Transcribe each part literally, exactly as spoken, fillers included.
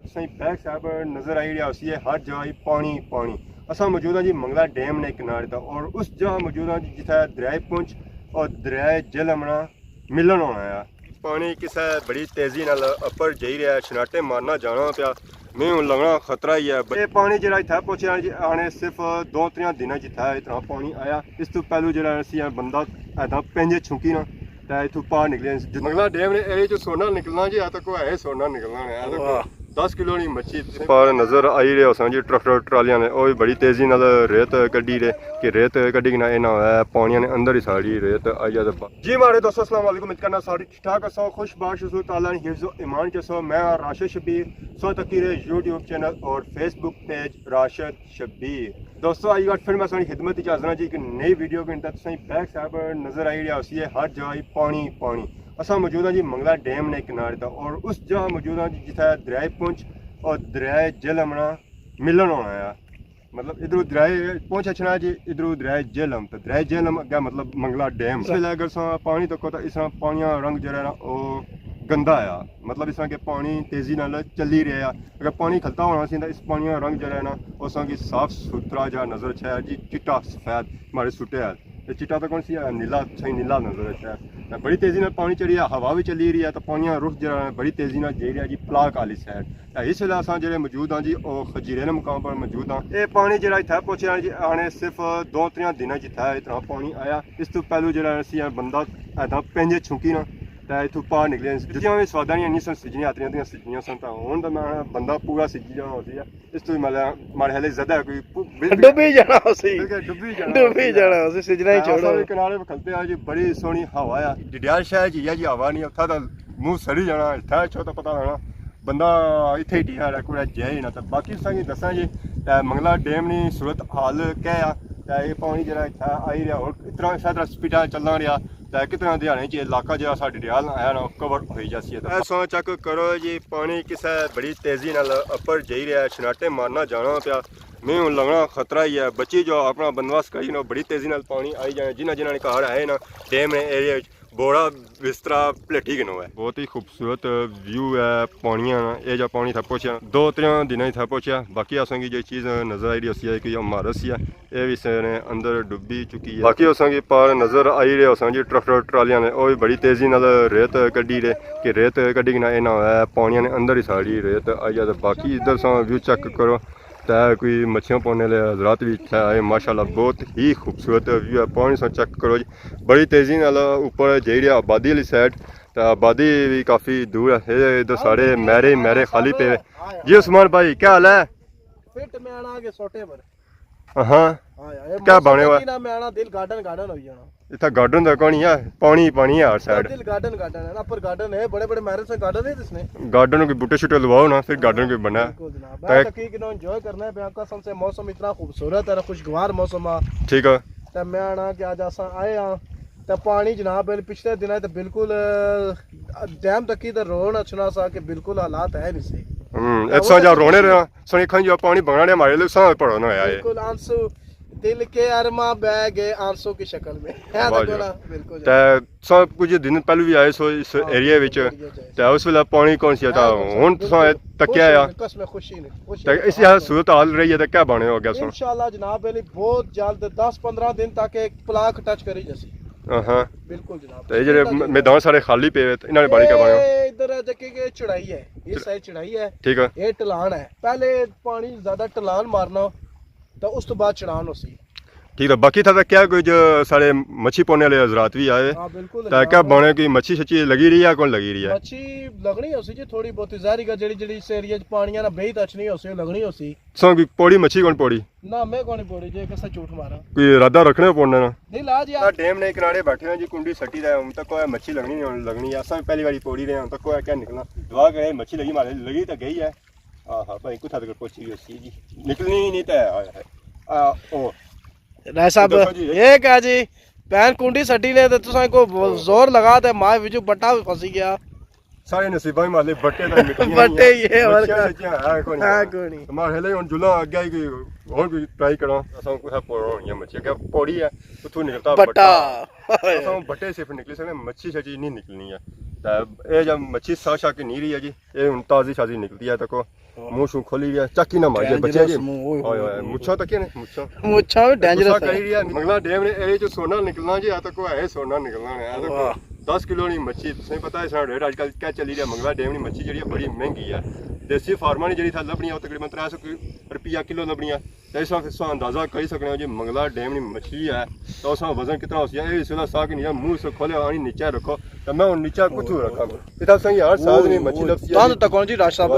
تساں بیک سائیڈ پر نظر آئی رہیا ہوسی، ہر جگہ ہی پانی پانی۔ اساں موجود ہاں جی منگلا ڈیم نے کنارے تے، اور اس جگہ موجود ہاں جی جتھے دریائے پونچھ اور دریائے جہلم نا ملن ہونا ہے۔ پانی کسے بڑی تیزی نال اپر جائی رہیا ہے، شناٹے مارنا جانا پیا۔ میں ہن لگنا خطرہ ہی ہے۔ اے پانی جیڑا اتھے پہنچیا جی، آنے صرف دو تریاں دناں جتھے اتنا پانی آیا۔ اس تو پہلو جیڑا سی بندہ ایدا پینجے چھکی نا تے اتھوں پار نکلے۔ منگلا ڈیم نے ایریا چوں سونا نکلنا جی، اے تک ہے سونا نکلنا ہے، اے تک واہ۔ دس کلو نی مچھی۔ پار نظر آئی رہے ہوساں جی ٹریکٹر ٹرالیاں نے، او وی بڑی تیزی نال ریت کڈی رہے کہ ریت کڈی کے نا اے نہ ہوئے پانیاں نے اندر ہی ساری ریت آئی جائے۔ جی ماڑے دوستو، السلام علیکم، امید کرنا سارے ٹھیک ٹھاک ہسو، خوش باش ہسو، تعالیٰ نے حفظ و ایمان چ ہسو۔ میں ہاں راشد شبیر، سو تکی رہے یوٹیوب چینل اور فیس بک پیج راشد شبیر۔ دوستو، آج بار پھر میں ساری خدمت وچ حاضر ہاں جی، ایک نئی ویڈیو کے اندر۔ تساں بیک سائیڈ پر نظر آئی رہیا ہوسی، ہر جگہ ہی پانی پانی۔ اساں موجود ہاں جی منگلا ڈیم نے کنارے تے، اور اس جگہ موجود ہاں جی جتھے دریائے پونچھ اور دریائے جہلم نا ملن ہونا ہے۔ مطلب ادھروں دریائے پونچھ اچھنا جی، ادھروں دریائے جہلم، تے دریائے جہلم اگے مطلب منگلا ڈیم۔ اس ویلے اگر اساں پانی تکو تے اس طرح پانی نا رنگ جیڑا ہے نا او گندا آیا، مطلب اس طرح کہ پانی تیزی نال چلی رہیا۔ اگر پانی کھلتا ہونا سی تاں اس پانی نا رنگ جیڑا ہے نا، او اساں کی صاف ستھرا جا نظر اچھا ہے جی، چٹا سفید ماڑے سٹے ہے۔ تے چٹا تاں کون سی ہے، نیلا، اچھا ہی نیلا نظر اچھا ہے۔ تے بڑی تیزی نال پانی چڑھی ہے، ہوا وی چلی رہی ہے، تے پانی نا رخ جیڑا ہے بڑی تیزی نال جائی رہیا جی پلاک آلی سائیڈ۔ تے اس ویلے اساں جیڑے موجود ہاں جی، او خجیرے نے مقام پر موجود ہاں۔ اے پانی جیڑا اتھے پہنچیا جی، آنے صرف دو تریاں دناں جتھے اتنا پانی آیا۔ اس تو پہلو جیڑا سی بندہ ایدا پینجے چھکی نا تے اتھوں پار نکلے۔ جتیاں وی سواداں نیاں سن، سجنیاں اتنیاں اتنیاں سجنیاں سن، تاں ہن تاں میں بندہ پورا سجی جانا ہوسی ہے۔ اس تو مطلب ماڑے خیال زیادہ ہے کوئی پو-، بل-، ڈوبی جانا ہوسی۔ بلکہ ڈوبی جانا ڈوبی ہوسی۔ جانا ہوسی، سجنا ہی تے اساں چھوڑو۔ وی کنارے پہ کھلتے آ جی، بڑی سوہنی ہوا آ۔ ڈڈیال شہر جی، یہ جی ہوا نہیں، اتھا تاں منہ سڑی جانا، اتھا اچھو تاں پتہ لگنا۔ بندہ اتھے ہی ڈیا رہے، کوئی جائے ہی نہ۔ تے باقی تساں کی دساں جی، تے منگلا ڈیم نی صورت حال کیا آ، تے یہ پانی جیڑا اتھا آئی رہیا، اور اتنا شاید سپیڈا چلنا رہیا، تے کتنا دیہاڑے چ علاقہ جیڑا ساڈے ڈڈیال آیا نا، کور ہوئی جاسی ہے۔ اے سو چیک کرو جی، پانی کسے بڑی تیزی نال اپر جائی رہیا ہے، شناٹے مارنا جانا پیا۔ میں ہن لگنا خطرہ ہی ہے، بچی جو اپنا بندوبست کری نو، بڑی تیزی نال پانی آئی جانا۔ جنہاں جنہاں نے گھر آئے نا ڈیم نے ایریا وچ، بوڑا بسترا پلیٹی گنو ہے۔ بہت ہی خوبصورت ویو ہے پانیاں نا۔ اے جا پانی تھا پہنچیا، دو تریاں دناں ہی تھا پہنچیا۔ باقی اساں کی جو چیز نظر آئی رہی ہوسی ہے کہ یہ عمارت سی ہے، اے وی سارے اندر ڈبی چکی ہے۔ باقی اساں کی پار نظر آئی رہے ہوساں جی ٹریکٹر ٹرالیاں نے، او وی بڑی تیزی نال ریت کڈی رہے کہ ریت کڈی کے نا اے نہ ہوئے پانیاں نے اندر ہی ساری ریت آئی جائے۔ باقی ادھر ساں ویو چیک کرو۔ تے کوئی مچھیاں پونے والے حضرات بھی اتھے آئے، ماشاءاللہ بہت ہی خوبصورت ویو ہے۔ پانی سا چیک کرو جی، بڑی تیزی نال اوپر جائی رہیا آبادی والی سائیڈ، تے آبادی بھی کافی دور ہے۔ اے ادھر سارے میرے میرے خالی پے، جی عثمان بھائی کیا حال ہے؟ فٹ میں آنا آگے سوٹے پر۔ ہاں۔ ہاں یار، اے کیا موسم بنے ہوئے؟ دیکھی نا، میں آنا دل گارڈن گارڈن ہوئی جانا۔ اتھا گارڈن تے کونی ہے، پانی پانی ہے ہر سائیڈ۔ دل گارڈن گارڈن ہے نا، پر گارڈن ہے، بڑے بڑے میرج سے گارڈن ہے اس نے۔ گارڈن کے بوٹے شوٹے لواؤ نا، پھر گارڈن کے بنا۔ بالکل جناب، میں تاکہ تقریباً انجوائے کرنا ہے، بیاں قسم سے موسم اتنا خوبصورت ہے، خوشگوار موسم آ۔ ٹھیک ہے۔ تے میں آنا کہ اج اساں آئے ہاں، تے پانی جناب پچھلے دناں تے بالکل، آ، ڈیم تکی تے روڑ اچھنا سا کہ بالکل حالات ہے نہیں سے۔ ہوں، تے اتھا اس جا رونے رہا۔ سنی کھن جو پانی بنا نے ہمارے لیے ساہ پڑھو نہ آیا ہے۔ بالکل آنسو دل کے ارماں بہ گئے آنسو کی شکل میں۔ ہے واہ تو جی۔ گولا، بالکل جی۔ تے سب کچھ دن پہلے بھی آئے سو اس ہاں، ایریا وچ۔ ایریا وچ آئے تے سو۔ اس ویلے پانی کون سی تھا؟ ہاں، ہن تساں بالکل۔ تکیا خوش آ۔ ہوئے، قسم خوشی نے، خوشی تے نے۔ اس حال صورت حال رہی ہے تے کیا بنے ہو گیا سو؟ انشاءاللہ جناب علی بہت جلد دس پندرہ دن تک ایک پلاک ٹچ کری جاسی۔ ہاں۔ بالکل جناب۔ تے یہ جڑے میدان سارے خالی پے ہوئے، انہاں نے بارے کیا بنے ہو؟ اے ادھر ہے جے کہ چڑھائی ہے، یہ سائیڈ چڑھائی ہے۔ ٹھیک ہے۔ یہ ٹلان ہے۔ پہلے پانی زیادہ ٹلان مارنا، تے اس تو بعد چڑھان ہوسی۔ ٹھیک ہے، باقی تھا کیا کوئی جو سارے مچھی پونے والے حضرات بھی آئے، ہاں، بالکل تے جناب۔ کیا بنے، کوئی مچھی شچھی لگی رہی ہے، کون لگی رہی ہے؟ مچھی لگنی ہوسی جی، تھوڑی بہت ظاہری گل، جڑی جڑی اس ایریا چ پانی آنا بہت اچھنی ہوسی، لگنی ہوسی۔ سو کوئی پوڑی مچھی کون پوڑی؟ نہ، میں کون پوڑی جی، کسا جھوٹ مارا۔ کوئی ارادہ رکھنے پوڑنے نا؟ نہیں لا جی، ڈیم نے کنارے بیٹھے ہیں جی، کنڈی سٹی رہے، ہن تک کوئی مچھی لگنی نہیں، لگنی ہے، اساں پہلی باری پوڑی رہے ہیں، ہن تک کوئی کیا نکلنا۔ دعا کرے مچھی لگی مارے، لگی تو گئی ہے۔ آہا، بھائی، کتھا تک پہنچی ہوئی ہوسی جی؟ نکلنی ہی نہیں تے، آہا۔ آ، او۔ راج صاحب، دسو جی۔ یہ کیا جی؟ بہن کنڈی سٹی نے تے تساں کو زور لگا تے ماں وچوں بٹا بھی پھنسی گیا۔ سارے نصیباں ہی مالے بٹے تے مٹیاں بٹے ہی ہے، اور مچھیاں کیا؟ سچیاں ہے کوئی نہیں۔ ہے کوئی نہیں۔ ماں ہلے ہن جلا اگے ہی کوئی اور کوئی ٹرائی کراں۔ اساں کتھا پوڑ ہونی ہے مچھی، اگے پوڑی ہے، اتھوں نکلتا بٹا۔ بٹا۔ اساں بٹے صرف نکلی سکنے، مچھی شچھی نہیں نکلنی ہے۔ اے جا مچھی سا شا کے نہیں رہی ہے جی، اے ہن تازی شازی نکلتی ہے، تکو منہ شو کھولی رہی ہے، چکی نہ ماری جائے بچے جی۔ اوئے ہوئے، مچھاں تک نے، مچھاں۔ مچھاں بھی ڈینجرس ہے۔ کری رہی ہے۔ منگلا ڈیم نے ایریا چ سونا نکلنا جی، آ تکو ہے سونا نکلنا ہے، آ تکو۔ دس کلو نی مچھی، تساں پتہ ہے سارا ریٹ اج کل کیا چلی رہیا، منگلا ڈیم نی مچھی جیڑی ہے بڑی مہنگی ہے۔ دیسی فارماں نی جیڑی تھا لبنی ہے، او تقریباً ترے سو روپیہ کلو لبنی ہے۔ تے اس وقت تساں اندازہ کری سکنے ہو جی، منگلا ڈیم نی مچھی ہے، تو اس وقت وزن کتنا ہوسی ہے۔ اے اس ویلے سا کہ نہیں ہے، منہ سے کھولے آنی نیچے رکھو، تے میں ہن نیچے کتھوں رکھاں؟ اتھا تساں کی ہر سائز نی مچھی لبسی ہے۔ دند تکو جی راج صاحب۔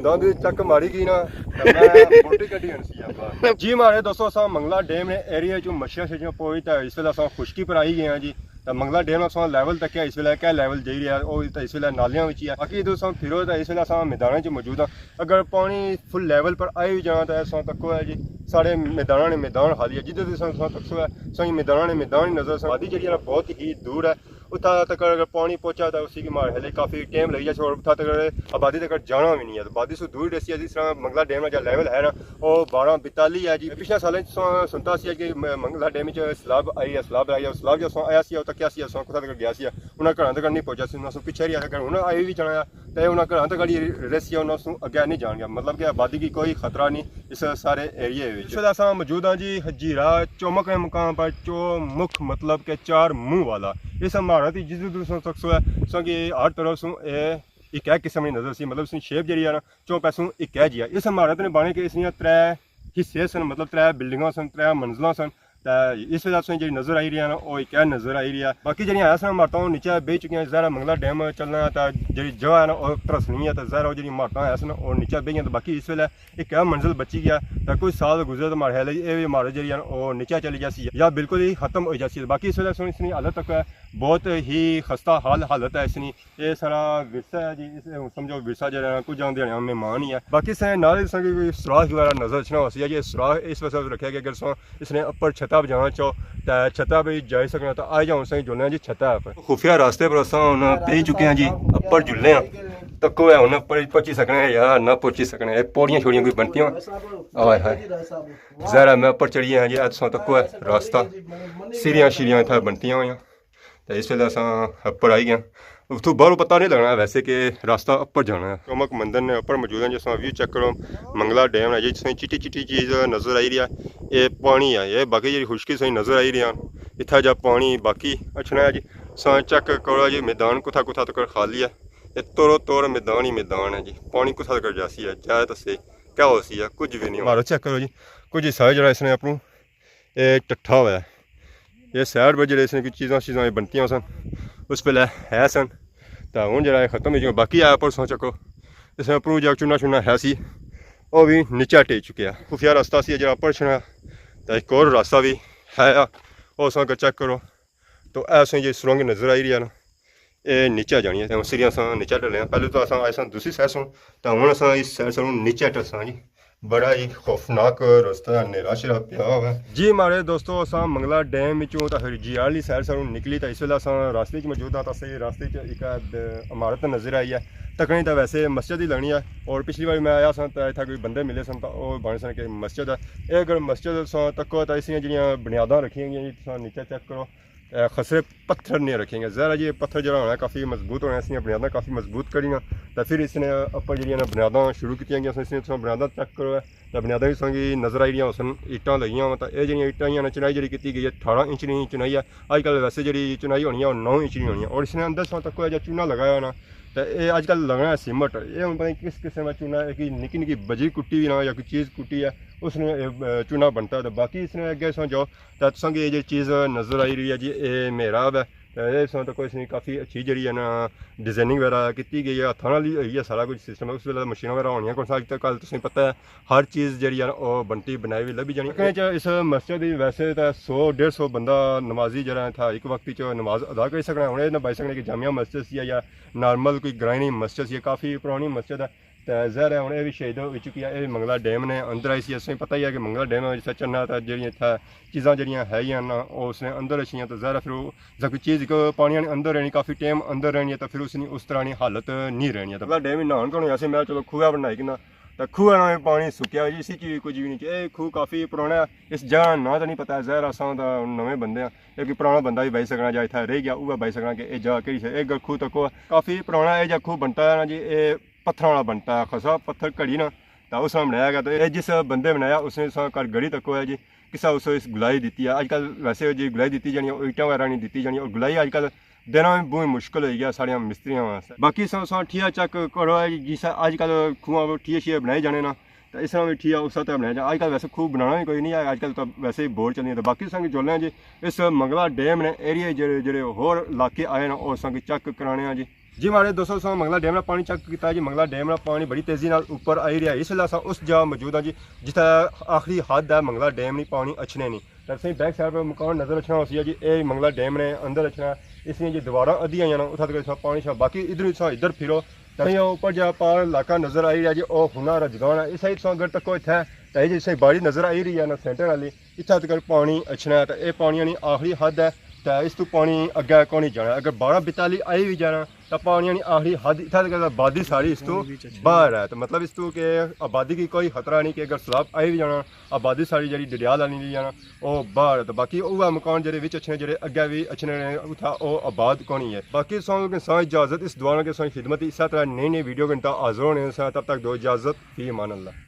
دند چک ماری گئی نا، تے میں پوٹی کڈی ہنسی ہے۔ جی ماڑے دوستو، اساں منگلا ڈیم نے ایریا چوں مچھیاں شچھیاں پوئی، تے اس ویلے اساں خشکی پر آئی گئے ہاں جی۔ تے منگلا ڈیم نا اساں لیول تکیا، اس ویلے کیا لیول جائی رہیا، او تے اس ویلے نالیاں وچ ہی ہے۔ باقی ادھر اساں پھرو تے اس ویلے اساں میداناں چ موجود ہاں۔ اگر پانی فل لیول پر آئی وی جانا تے اساں تکو ہے جی، سارے میداناں نے میدان خالی ہے۔ جدھر تساں، تساں تکسو ہے، اساں کی میداناں نے میدان ہی نظر، اساں وادی جیڑی ہے نا بہت ہی دور ہے۔ اتھا تک اگر پانی پہنچا تے اسی کی ماڑے خیال کافی ٹائم لگی جاسی، اور اتھا تک آبادی تک جانا وی نہیں ہے۔ آبادی سوں دور رہسی، جس طرح منگلا ڈیم نا جا لیول ہے نا، او بارہ بیتالی ہے جی۔ پچھلے سالیں چ سن-، سنتا سی کہ م-، منگلا ڈیم وچ سیلاب آئی ہے، سیلاب آئی ہے، سیلاب جو سن آیا سی، او تکیا سی، سن کتھا تک گیا سی، انہاں گھراں تک نہیں پہنچا سی، انہاں سوں پچھے رہیا۔ اگر ہن آئی وی جانا ہے، تے انہاں گھراں تک جیڑی رہسی ہے، انہاں سوں اگے نہیں جان گیا۔ مطلب کہ آبادی کی کوئی خطرہ نہیں اس سارے ایریے وچ۔ اس ویلے اساں موجود ہاں جی، ہجیرہ چومک نے مقام پر، چومک مطلب کہ چار منہ والا۔ اس عمارت کی جس دور سن تکسو ہے، سن کہ ہر طرف سوں اے ایک ایک قسم کی نظر سی، مطلب اس کی شیپ جیڑی ہے نا، چو پاسوں اکے جیا۔ اس عمارت نے بانے کہ اس نیاں ترے حصے سن، مطلب ترے بلڈنگاں سن، ترے منزلاں سن۔ تے اس ویلے تساں جیڑی نظر آئی رہی ہے نا، او اکے نظر آئی رہی ہے۔ باقی جیڑیاں ہے سن عمارتاں، او نیچے بہی چکیاں۔ ظاہر ہے منگلا ڈیم چلنا ہے، تے جیڑی جگہ ہے نا، او ترسنی ہے، تے ظاہر ہے او جیڑی عمارتاں ہے سن، او نیچے بہی گئیاں۔ تے باقی اس ویلے اکے منزل بچی گیا۔ تے کچھ سال گزرے تے ماڑے خیال اے وی عمارت جیڑی ہے نا، او نیچے چلی جاسی یا بالکل ہی ختم ہوئی جاسی۔ باقی اس ویلے سن اس نی حالت تک ہے، بہت ہی خستہ حال حالت ہے اس نی۔ اے سارا ورثہ ہے جی، اس، ہن سمجھو ورثہ جیڑا ہے نا، کچھ جاندے ہونے مہمان ہی ہے۔ باقی اساں نال اساں کی کوئی سوراخ وغیرہ نظر اچھنا ہوسی جی، اے سوراخ اس واسطے رکھیا گیا کہ اگر اساں اس نے اپر چھتا پہ جانا چاہو تے چھتا پہ جائی سکنا، تے آئی جاؤ اساں جلنے ہاں جی چھتا اپر۔ خفیہ راستے پر اساں ہن پہنچ چکے ہاں جی، اپر جلنے ہاں۔ تکو ہے ہن اپر پہنچی سکنے ہیں یا نہ پہنچی سکنے، اے پوڑیاں چھوڑیاں کوئی بنتیاں۔ ہائے ہائے۔ ظاہر ہے میں اپر چڑھی گیا ہاں جی، اے تساں تکو ہے راستہ، سیڑھیاں شیڑھیاں اتھا بنتیاں ہویاں۔ تے اس ویلے اساں اپر آئی گئے آں۔ اتھوں باہروں پتہ نہیں لگنا ویسے کہ راستہ اپر جانا ہے۔ چومک مندر نے اپر موجود ہیں، جس طرح ویو چیک کرو، منگلا ڈیم ہے جی، جس طرح چٹی چٹی چیز نظر آئی رہی ہے، اے پانی ہے، اے باقی جیڑی خشکی سہی نظر آئی رہی ہے۔ اتھا جا پانی باقی اچھنا ہے جی، ساں چیک کرو جی میدان کتھا کتھا تک خالی ہے، اے تورو تور میدان ہی میدان ہے جی، پانی کتھا تک جاسی ہے، جائے تو صحیح، کیا ہوسی ہے، کچھ بھی نہیں ہو۔ مارو چیک کرو جی، کچھ حصہ ہے جیڑا اس نے اپنوں اے ٹٹھا ہویا ہے۔ اے سائیڈ پر جیڑے اس نے کوئی چیزاں شیزاں بنتیاں سن، اس ویلے ہے سن، تے ہن جیڑا اے ختم ہوئی چکا۔ باقی اے اپر سو چکو، اس نے اپروں جا چنا شنا ہے سی، او وی نیچے ٹے چکیا۔ خفیہ راستہ سی جیڑا اپر چھنا، تے ایک اور راستہ وی ہے، او سو اگر چیک کرو تو اے سو جی سرنگ نظر آئی رہی ہے نا، اے نیچے جانی ہے۔ تے ہن سیڑھیاں اساں نیچے ٹلے آں۔ پہلے تو اساں آئے ساں دوسری سائیڈ سوں، تے ہن اساں اس سائیڈ سوں نیچے ٹلساں جی۔ بڑا ہی خوفناک رستہ ہے، نیرا شیرا پیا ہوا ہے۔ جی ماڑے دوستو، اساں منگلا ڈیم وچوں تے پھر جی آر والی سائیڈ سوں نکلی، تے اس ویلے اساں راستے وچ موجود ہاں۔ تے اساں راستے وچ ایک عمارت نظر آئی ہے، تکنے تے ویسے مسجد ہی لگنی ہے۔ اور پچھلی واری میں آیا ساں تے اتھا کوئی بندے ملے سن، تے او بنے سن کہ مسجد ہے۔ اے اگر مسجد ساں تکو تے اس نیاں جیڑیاں بنیاداں رکھیاں گئیاں جی، تساں نیچے چیک کرو۔ اے خسرے پتھر نہیں رکھے گئے۔ ظاہر ہے جی، اے پتھر جیڑا ہونا کافی مضبوط ہونا، اس نے بنیاداں کافی مضبوط کریاں۔ تے پھر اس نے اپر جیڑیاں نا بنیاداں شروع کیتیاں گیاں، اس نے تساں بنیاداں چیک کرو ہے۔ تے بنیاداں وی تساں کی نظر آئی رہیاں ہوسن، اٹاں لگیاں وا۔ تے اے جیڑیاں اٹاں ہیاں نا، چنائی جیڑی کیتی گئی ہے اٹھارہ انچ نی چنائی ہے۔ اج کل ویسے جیڑی چنائی ہونی ہے، او نو انچ نی ہونی ہے۔ اور اس نے اندر تساں تکو ہے جا چونا لگایا ہونا، تے اے اج کل لگنا ہے سیمنٹ۔ اے ہن پتہ نہیں کس قسم نا چونا ہے، کہ نکی نکی بجری کٹی ہوئی نا یا کوئی چیز کٹی ہے، اس نے اے، اے، چونا بنتا ہے۔ تے باقی اس نے اگے تساں جاؤ، تے تساں کی اے جیڑی چیز نظر آئی رہی ہے جی، اے محراب ہے۔ تے اے تساں تکو اس نے کافی اچھی جیڑی ہے نا، ڈیزائننگ وغیرہ کیتی گئی ہے، ہتھاں نال ہی ہوئی ہے سارا کچھ سسٹم۔ اس ویلے مشیناں وغیرہ ہونیاں کون سا، اج تک کل تساں پتہ ہے ہر چیز جیڑی ہے نا، او بنتی بنائی ہوئی لبھی جانی۔ اس مسجد وچ ویسے تے سو ڈیڑھ سو بندہ نمازی جیڑا تھا، ایک وقت وچ نماز ادا کری سکنا۔ ہن اے نہ بائی سکنے کہ جامع مسجد سی یا نارمل کوئی گرائیں نی مسجد سی، کافی پرانی مسجد ہے۔ تے ظاہر ہے ہن اے وی شہید ہوئی چکی ہے، اے وی منگلا ڈیم نے اندر آئی سی۔ اساں پتہ ہی ہے کہ منگلا ڈیم وچ چڑھنا تے جیڑیاں اتھے چیزاں جیڑیاں ہے گیاں نا، او اس نے اندر اچھیاں۔ تے ظاہر ہے پھر او جا کوئی چیز ایک پانی نے اندر رہنی، کافی ٹائم اندر رہنی ہے، تے پھر اس نی اس طرح نی حالت نہیں رہنی ہے۔ تے منگلا ڈیم وچ نہان کرنے آسے میں چلو کھوہ بنائی کنا، تے کھوہ نا پانی سکیا جی، اسی چ کچھ بھی نہیں۔ اے کھوہ کافی پرانا ہے، اس جگہ نا ناں تو نہیں پتا ہے، ظاہر اساں تے ہن نویں بندے ہاں، لیکن پرانا بندہ بھی بائی سکنا جا اتھا رہ گیا، وہ بائی سکنا کہ اے جگہ کہڑی ہے۔ اے گل کھوہ تکو کافی پرانا ہے، اے جا کھوہ بنتا ہے نا جی، اے پتھراں والا بنتا ہے، خاصا پتھر گھڑی نا، تے اس نے بنایا گیا۔ تے اے جس بندے بنایا، اس نے ساں کر گھڑی تکو ہے جی، کسا اس اس گلائی دتی ہے۔ اج کل ویسے جی گلائی دتی جانی ہے، او اینٹاں وغیرہ نہیں دتی جانی، اور گلائی اج کل دینا بھی بہت مشکل ہوئی گیا ساڑیاں مستریاں واسطے۔ باقی سو سو ٹھیا چیک کرو ہے جی، سا اج کل کھواں ٹھیا شیا بنائے جانے نا، تو اس طرح بھی ٹھیا اس طرح بنایا جانا۔ اج کل ویسے کھوہ بنانا بھی کوئی نہیں ہے، اج کل تو ویسے ہی بور چلنی ہے۔ تو باقی سنگ جولنے جی اس منگلا ڈیم نے ایریا جڑے جڑے ہور علاقے آئے نا، اور سنگ چیک کرانے ہیں جی۔ جی ماڑے دوستو، اساں منگلا ڈیم نا پانی چیک کیتا جی۔ منگلا ڈیم نا پانی بڑی تیزی نال اوپر آئی رہیا۔ اس ویلے اساں اس جگہ موجود ہاں جی، جتھے آخری حد ہے منگلا ڈیم نی پانی اچھنے نی۔ تے تساں بیک سائیڈ پر مکان نظر اچھنا ہوسی جی، اے منگلا ڈیم نے اندر اچھنا۔ اس نیاں جی دیواراں ادھیاں آئیاں نا، اتھا تک اساں پانی شا، باقی ادھر اساں ادھر پھرو، تساں اوپر جا پار علاقہ نظر آئی رہیا جی، او ہونا رجگان ہے۔ اس سائیڈ تساں اگر تکو اتھے، تے اے جی تساں باڑی نظر آئی رہی ہے نا سینٹر والی، اتھا تک پانی اچھنا ہے، تے اے پانی نی آخری حد ہے، تے اس تو پانی اگے کونی جانا۔ اگر بارہ بتالی آئی بھی جانا، تے پانی نی آخری حد اتھا تک آبادی ساری اس تو باہر ہے۔ تے مطلب اس تو کہ آبادی کی کوئی خطرہ نہیں کہ اگر سیلاب آئی بھی جانا، آبادی ساری جڑی ڈڈیال آلی نہیں جانا، او باہر ہے۔ تے باقی اوہ مکان جڑے وچ اچھنے، جڑے اگے بھی اچھنے نے، اتھا او آباد کونی ہے۔ باقی سو کے ساتھ اجازت، اس دعا کے ساتھ خدمت، اس طرح نئی نئی ویڈیو کے اندر حاضر ہونے سے، تب تک دو اجازت، فی امان اللہ۔